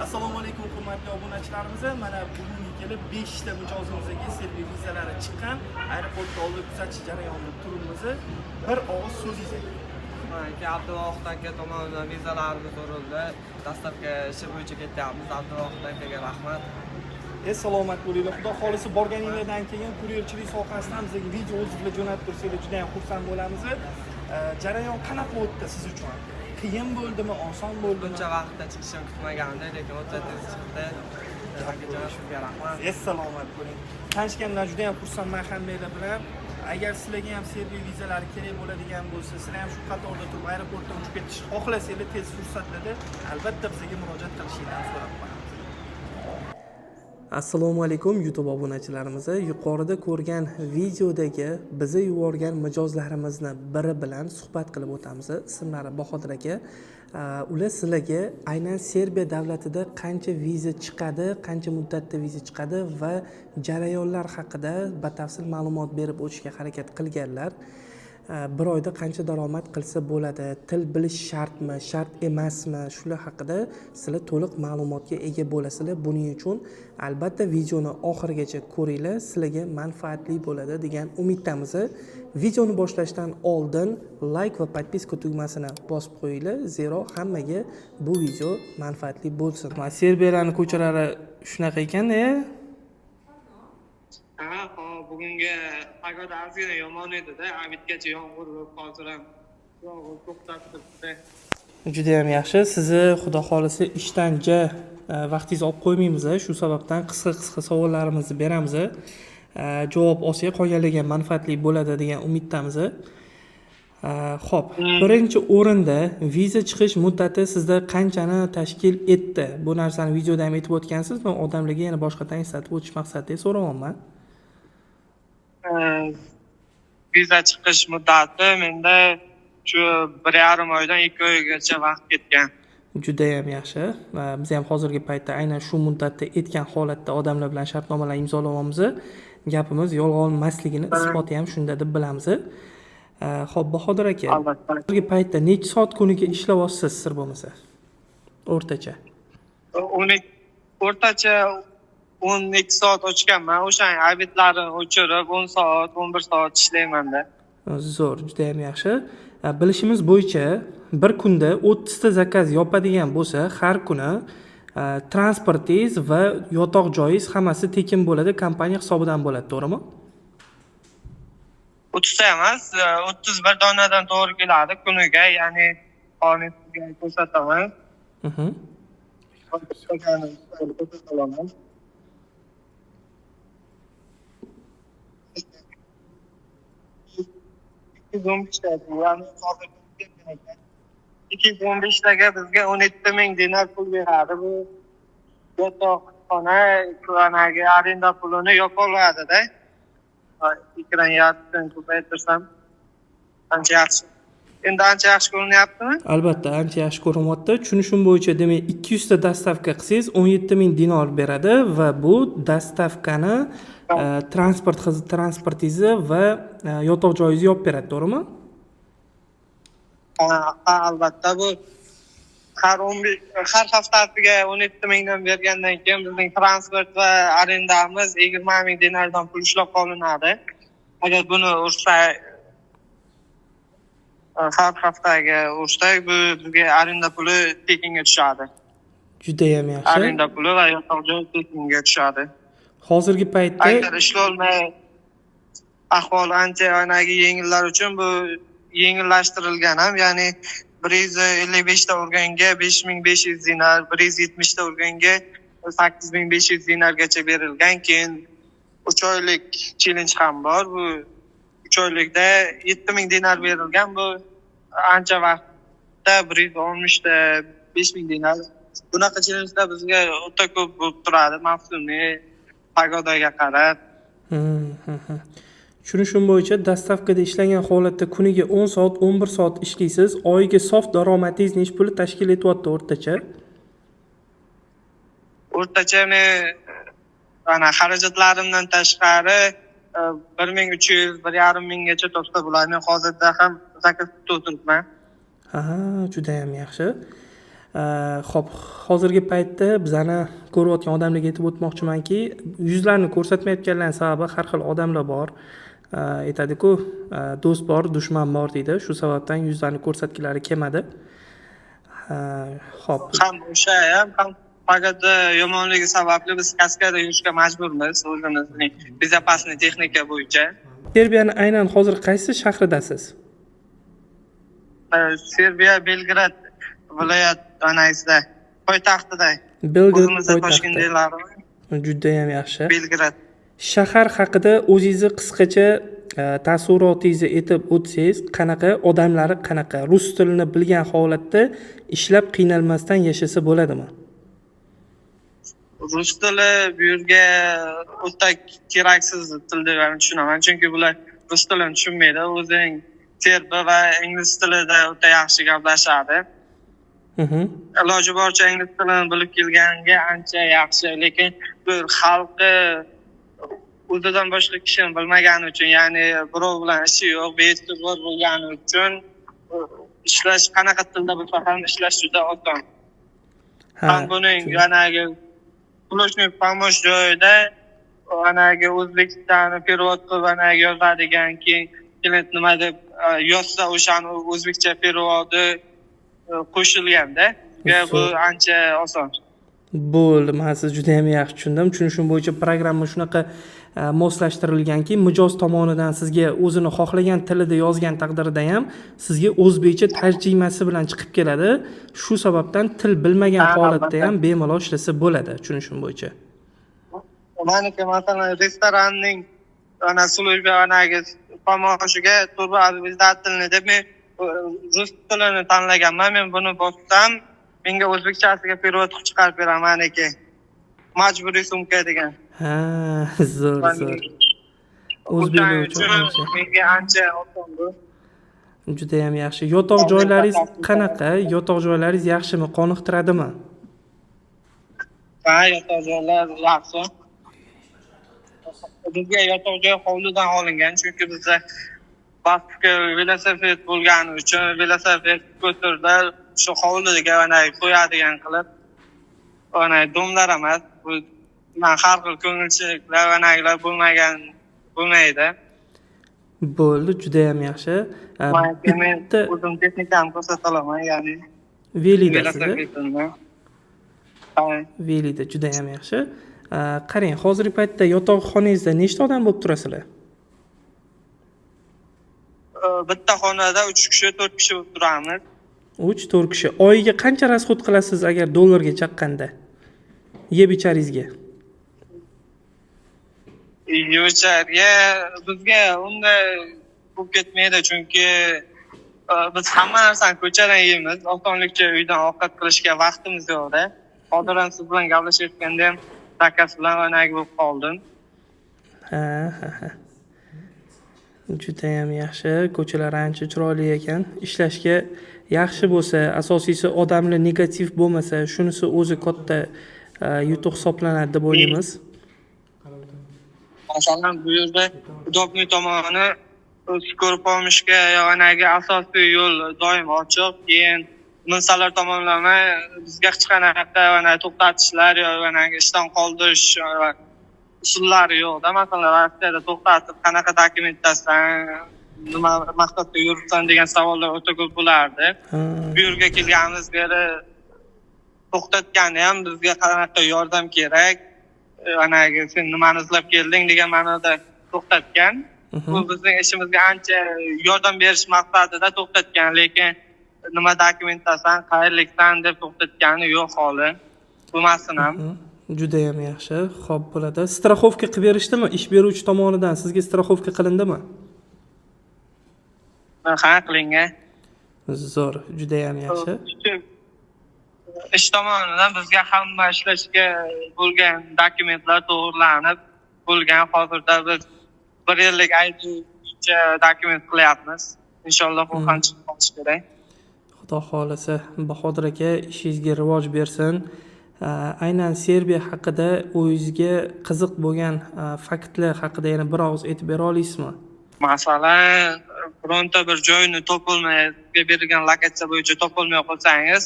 Assalomu alaykum, hurmatli obunachilarimiz. Mana bugungi kelib 5 ta mijozimizga Serbiya vizalari chiqqan. Aeroportda olib kuzatish jarayonida turibmiz. Bir og'iz so'zingiz ayting. Aka, Abduvohid aka tomonidan vizalarimiz urildi. Dastlabki ishi bo'yicha ketyapmiz. Abduvohid akaga rahmat. Salomat bo'linglar. Xudo xolisa, borganinglardan keyin kuryerchilik sohasidan bizga video отзыв lar jo'natib tursanglar, juda ham xursand bo'lamiz. Jarayon qanaqa o'tdi siz uchun? Qiyin bo'ldimi, oson bo'ldimi? Buncha vaqtda chiqishini kutmagandim, lekin o'ta tez chiqdi. Akajon, sizga rahmat. Salomat bo'ling. Tanishganimdan juda ham xursandman hammanglar bilan. Agar sizlarga ham Serbiya vizalari kerak bo'ladigan bo'lsa, sizlar ham shu qatorda turib aeroportdan uchib ketishni xohlasanglar, tez fursatlarda albatta bizga murojaat qilishinglarni so'rab qolamiz. Assalomu alaykum, YouTube obunachilarimiz. Yuqorida ko'rgan videodagi biza yuborgan mijozlarimizni biri bilan suhbat qilib o'tamiz. Ismlari Bahodir aka. Ular sizlarga aynan Serbiya davlatida qancha viza chiqadi, qancha muddatda viza chiqadi va jarayonlar haqida batafsil ma'lumot berib o'tishga harakat qilganlar. Bir oyda qancha daromad qilsa bo'ladi, til bilish shartmi, shart emasmi, shular haqida sizlar to'liq ma'lumotga ega bo'lasizlar. Buning uchun albatta videoni oxirigacha ko'ringlar, sizlarga manfaatli bo'ladi degan umiddamiz. Videoni boshlashdan oldin layk va подписка tugmasini bosib qo'yinglar, zero hammaga bu video manfaatli bo'lsin. Serbiyalarni ko'chalari shunaqa ekanda. Ha, hop, bugungi погода ozgina yomon edi-da, обед gacha yomg'ir bo'lib, hozir ham yomg'ir to'xtab turibdi. Judayam yaxshi. Sizni, xudo xohlasa, ishdan ja vaqtingizni olib qo'ymaymiz. Shu sababdan qisqa qisqa savollarimizni beramiz. Javob olsak, qolganlarga ham manfaatli bo'ladi degan umiddamiz. Xo'p, birinchi o'rinda viza chiqish muddati sizda qanchani tashkil etdi? Bu narsani videoda ham aytib o'tgansiz, men odamlarga yana boshqatdan eslatib o'tish maqsadida so'rayapman. Viza chiqish muddati menda shu 1,5 oydan 2 oygacha vaqt ketgan. Judayam yaxshi. Va biz ham hozirgi paytda aynan shu muddatda aytgan holatda odamlar bilan shartnomalar imzolayapmiz. Gapimiz yolg'on emasligini isboti ham shunda deb bilamiz. Xo'p, Bahodir aka, Albatta. hozirgi paytda necha soat kuniga ishlayapsiz, sir bo'lmasa? O'rtacha. O'rtacha 12 soat ochganman. O'shaning обед larini o'chirib, 10 soat, 11 soat ishlaymanda. Zo'r, judayam yaxshi. Bilishimiz bo'yicha bir kunda 30 ta заказ yopadigan bo'lsa, har kuni transportingiz va yotoq joyingiz hammasi tekin bo'ladi, kompaniya hisobidan bo'ladi, to'g'rimi? 30 ta emas, 31 donadan to'g'ri keladi kuniga, ya'ni hozir sizga ko'rsataman. Ko'rsata olaman. 215 ta, ya'ni hozir 215 taga bizga 17 000 dinar pul beradi. Bu yotoqxona, anagi arenda pulini yopoladida. Ekran yarmidan ko'paytirsam ancha yaxshi. Endi ancha yaxshi ko'rinyaptimi? Albatta, ancha yaxshi ko'rinyapti. Tushunishim bo'yicha, demak, 200 ta доставка qilsangiz 17 ming dinor beradi va bu доставка ni transportingizni va yotoq joyingizni yopib beradi, to'g'rimi? Ha, albatta, bu har haftasiga 17 mingdan bergandan keyin bizning transport va arendamiz 20 000 dinardan pul ushlab qolinadi. Agar buni ursak, har haftaga ursak, bu bizga arenda puli tekinga tushadi. Judayam yaxshi. Arenda puli va yotoq joy tekinga tushadi. Hozirgi paytda Agar ishlolmay ahvol ancha anagi yengillar uchun bu yengillashtirilgan ham, ya'ni 155 ta urganga 5500 dinar, 170 ta urganga 8500 dinargacha berilgan. Keyin 3 oylik challenge ham bor. Bu 3 oylikda 7000 dinar berilgan. Bu ancha vaqtda 160 ta 5000 dinar. Bunaqa challengelar bizga o'ta ko'p bo'lib turadi, mavsumiy, погода ga qarab. Tushunishim bo'yicha, доставка da ishlagan holatda kuniga 10 soat, 11 soat ishlaysiz. Oyiga sof daromadingiz nechi pulni tashkil etyapti o'rtacha? O'rtacha men ana xarajatlarimdan tashqari 1300, 1,5 minggacha topsa bo'ladi. Men hozirda ham заказ kutib o'tiribman. Ha, judayam yaxshi. Xo'p, hozirgi paytda bizani ko'rayotgan odamlarga aytib o'tmoqchimanki, yuzlarni ko'rsatmayotganlarning sababi har xil odamlar bor. Aytadiku, do'st bor, dushman bor deydi. Shu sababdan yuzlarni ko'rsatgilari kelmadi. Xo'p. Ham o'sha ham, ham погода yomonligi sababli biz kaskada yurishga majburmiz o'zimizning безопасный texnika bo'yicha. Serbiyani aynan hozir qaysi shahridasiz? Serbiya, Belgrad viloyat anasida, poytaxtida. Belgrad O'zimizda Toshkent poytaxti. deyiladi. Judayam yaxshi. Belgrad. Shahar haqida o'zingizni qisqacha taassurotingizni aytib o'tsangiz, qanaqa, odamlari qanaqa? Rus tilini bilgan holatda ishlab qiynalmasdan yashasa bo'ladimi? Rus tili bu yerga o'ta keraksiz til deb ham tushunaman, chunki bular rus tilini tushunmaydi. O'zining serbi va ingliz tilida o'ta yaxshi gaplashadi. Iloji boricha ingliz tilini bilib kelganga ancha yaxshi, lekin bu xalqi o'zidan boshqa kishini bilmagani uchun, ya'ni birov bilan ishi yo'q, bee'tibor bo'lgani uchun ishlash, qanaqa tilda bo'lsa ham ishlash juda oson. Ham buning yanagi срочный помощь joyida anagi o'zbekistonni перевод qilib anagi yozadigan, keyin klient nima deb yozsa, o'shani o'zbekcha перевод i qo'shilganda bu ancha oson. Bo'ldi, man sizni juda yam yaxshi tushundim. Tushunishim bo'yicha, programma shunaqa moslashtirilganki, mijoz tomonidan sizga o'zini xohlagan tilida yozgan taqdirda ham sizga o'zbekcha tarjimasi bilan chiqib keladi. Shu sababdan til bilmagan holatda ham bemalol ishlasa bo'ladi, tushunishim bo'yicha. Maniki, masalan, restoranning ana служба anagi помощь iga turbo обязательный deb men rus tilini tanlaganman. Men buni bossam, menga o'zbekchasiga перевод qilib chiqarib beradi maniki. Majburiy sumka degan. Ha, zo'r, zo'r. O'zbeklar O'shaning uchun uchun ancha. menga ancha oson bu. Judayam yaxshi. Yotoq joylaringiz qanaqa? Yotoq joylaringiz yaxshimi? Qoniqtiradimi? Ha, yotoq joylar yaxshi. Bizga yotoq joy hovlidan olingan, chunki bizda pastki velosiped bo'lgani uchun velosiped ko'tirda shu hovliga ana qo'yadigan qilib, ana дом lar emas, bu man har xil ko'ngilchiliklar, anagilar bo'lmagan bo'lmaydi. Bo'ldi, judayam yaxshi. Men Bitta o'zim texnikamni ko'rsata olaman, ya'ni velidasiz. velosipedimni. Ha. Velida, judayam yaxshi. Qarang, hozirgi paytda yotoqxonangizda nechta odam bo'lib turasizlar? Bitta xonada uch kishi, to'rt kishi bo'lib turamiz. 3-4 kishi. Oyiga qancha расход qilasiz agar dollarga chaqqanda? Yeb icharingizga. Yeb-icharga bizga unday ko'p ketmaydi, chunki biz hamma narsani ko'chadan yeymiz. Osonlikcha uydan ovqat qilishga vaqtimiz yo'qda. Hozir ham siz bilan gaplashayotganda ham заказ bilan anagi bo'lib qoldim. Ha. Judayam yaxshi. Ko'chalar ancha chiroyli ekan. Ishlashga yaxshi bo'lsa, asosiysi odamlar negativ bo'lmasa, shunisi o'zi katta yutuq hisoblanadi deb o'ylaymiz. Masalan, bu yerda удобный tomoni, скорый помощь ga yo anagi asosiy yo'l doim ochiq. Keyin militsiyalar tomonlama bizga hech qanaqa ana to'xtatishlar yo anagi ishdan qoldirish usullari yo'qda. Masalan, Rossiyada to'xtatib, qanaqa dokumentdasan, nima maqsadda yuribsan degan savollar o'ta ko'p bo'lardi. Bu yerga kelganimiz beri to'xtatgani ham bizga qanaqa yordam kerak, anagi sen nimani izlab kelding degan ma'noda to'xtatgan. Bu bizning ishimizga ancha yordam berish maqsadida to'xtatgan, lekin nima dokumentdasan, qayerliksan deb to'xtatgani yo'q holi. Bo'lmasin ham. Judayam yaxshi. Xo'p, bo'ladi. Страховка qilib berishdimi? Ish beruvchi tomonidan sizga страховка qilindimi? Ha, qilingan. Zo'r, judayam yaxshi. Ish tomonidan bizga hamma ishlashga bo'lgan dokumentlar to'g'irlanib bo'lgan. Hozirda biz bir yillik ID bo'yicha dokument qilyapmiz. Inshaalloh u ham chiqib qolishi kerak. Xudo xohlasa, Bahodir aka, ishingizga rivoj bersin. Aynan Serbiya haqida o'zingizga qiziq bo'lgan faktlar haqida yana bir og'iz aytib bera olasizmi? Masalan, bironta bir joyni topolmay, sizga berilgan lokatsiya bo'yicha topolmay qolsangiz,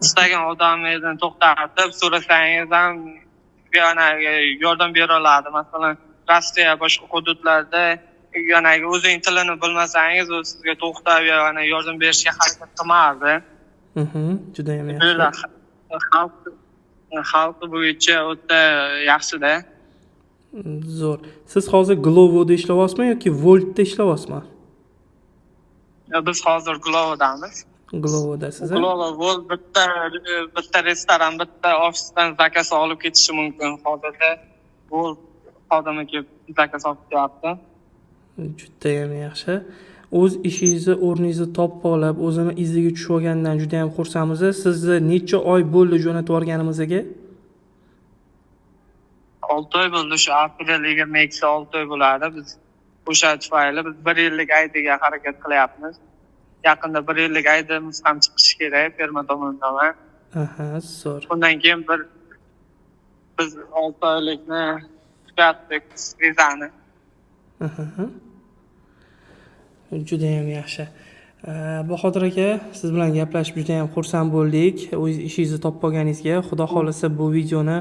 Istagan odamingizni to'xtatib so'rasangiz ham yanagi yordam bera oladi. Masalan, Rossiya boshqa hududlarda yanagi o'zing tilini bilmasangiz, u sizga to'xtab yana yordam berishga harakat qilmardi. Judayam Bu yaxshi. yerda xalqi bo'yicha o'ta yaxshida. Zo'r. Siz hozir Glovoda ishlayapsizmi yoki Voltda ishlayapsizmi? Biz hozir Glovodamiz. Glovodasiz, a? Glovo Volt bitta restoran, bitta ofisdan zakaz olib ketishi mumkin. Hozirda Volt xodimi kelib zakaz olib ketyapti. Judayam yaxshi. O'z ishingizni o'rningizni topib olib, o'zini iziga tushib olgandan judayam xursandmiz. Sizni necha oy bo'ldi jo'natib yuborganimizga? 6 oy bo'ldi, shu aprel 22 6 oy bo'ladi. Biz o'sha tufayli biz 1 yillik IDga harakat qilyapmiz. Yaqinda 1 yillik IDimiz ham chiqishi kerak firma tomonidan. Aha, zo'r. Undan keyin biz 6 oylikni tugatdik vizani. Aha. Judayam yaxshi. Bahodir aka, siz bilan gaplashib judayam xursand bo'ldik. O'z ishingizni topib olganingizga, Xudo xohlasa bu videoni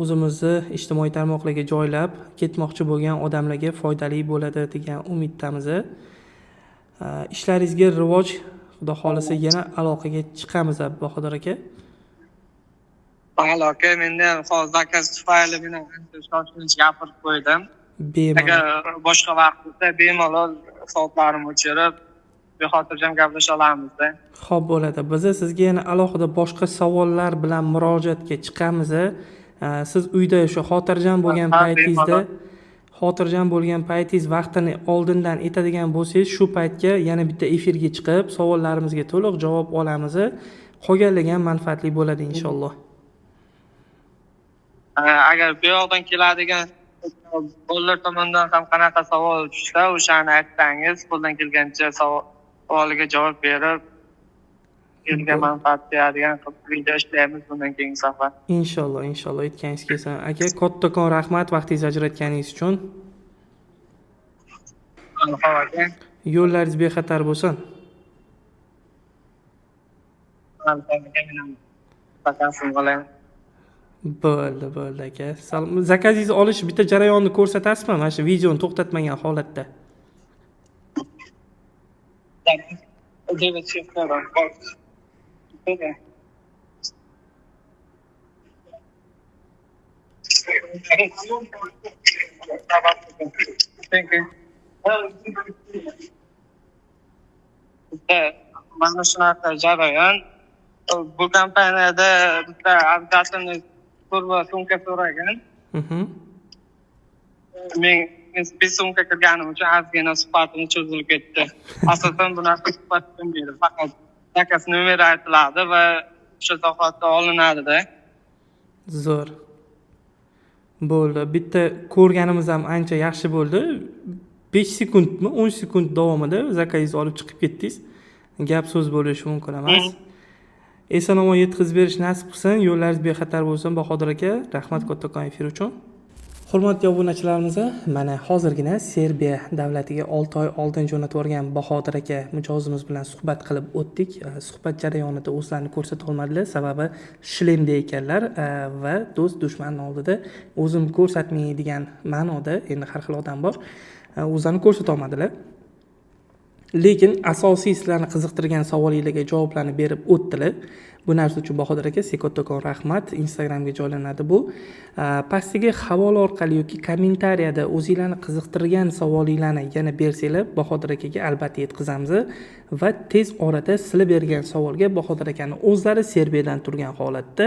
o'zimizni ijtimoiy tarmoqlarga joylab, ketmoqchi bo'lgan odamlarga foydali bo'ladi degan umiddamiz. Ishlaringizga rivoj, Xudo xohlasa yana aloqaga chiqamiz Bahodir aka. Alo aka, menda ham hozir zakaz tufayli men ancha shoshilinch gapirib qo'ydim. Bemalol. Agar boshqa vaqt bo'lsa, bemalol soatlarimni o'chirib, bexotirjam gaplasha olamizda. Xo'p bo'ladi. Biz sizga yana alohida boshqa savollar bilan murojaatga chiqamiz. Siz uyda o'sha xotirjam bo'lgan paytingizda, xotirjam bo'lgan paytingiz vaqtini oldindan aytadigan bo'lsangiz, shu paytga yana bitta efirga chiqib, savollarimizga to'liq javob olamiz. Qolganligi ham manfaatli bo'ladi inshaalloh. Agar bu yoqdan keladigan bolalar tomonidan ham qanaqa savol tushsa, o'shani aytsangiz, qo'ldan kelgancha savoliga javob berib, elga manfaat beradigan qilib video ishlaymiz bundan keyingi safar. Inshaalloh, inshaalloh aytganingiz kelsin. Aka, kattakon rahmat vaqtingizni ajratganingiz uchun. Ho'p aka. Yo'llaringiz bexatar bo'lsin. Bo'ldi, bo'ldi aka. Salom. Zakazingizni olish bitta jarayonni ko'rsatasizmi? Mana shu videoni to'xtatmagan holatda. Mana shunaqa jarayon. Bu kompaniyada bitta обязательный turba sumka so'ragan. Men bir sumka kirganim uchun ozgina suhbatim cho'zilib ketdi. Asosan bunaqa suhbat bo'lmaydi. Faqat zakaz nomeri aytiladi va o'sha zahotda olinadi-da. Zo'r. Bo'ldi. Bitta ko'rganimiz ham ancha yaxshi bo'ldi. 5 sekundmi, 10 sekund davomida zakazingizni olib chiqib ketdingiz. Gap so'z bo'lishi mumkin emas. Eson-omon yetkazib berish nasib qilsin, yo'llaringiz bexatar bo'lsin Bahodir aka. Rahmat kattakon efir uchun. Hurmatli obunachilarimiz, mana hozirgina Serbiya davlatiga 6 oy oldin jo'natib yuborgan Bahodir aka mijozimiz bilan suhbat qilib o'tdik. Suhbat jarayonida o'zlarini ko'rsata olmadilar, sababi shlemda ekanlar va do'st dushman oldida o'zim ko'rsatmay degan ma'noda, endi har xil odam bor, o'zlarini ko'rsata olmadilar. Lekin asosiy sizlarni qiziqtirgan savolinglarga javoblarni berib o'tdilar. Bu narsa uchun Bahodir aka sizga kattakon rahmat. Instagramga joylanadi bu. Pastdagi havola orqali yoki kommentariyada o'zinglarni qiziqtirgan savolinglarni yana bersanglar, Bahodir akaga albatta yetkazamiz va tez orada sizlar bergan savolga Bahodir akani o'zlari Serbiyadan turgan holatda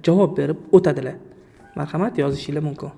javob berib o'tadilar. Marhamat, yozishinglar mumkin.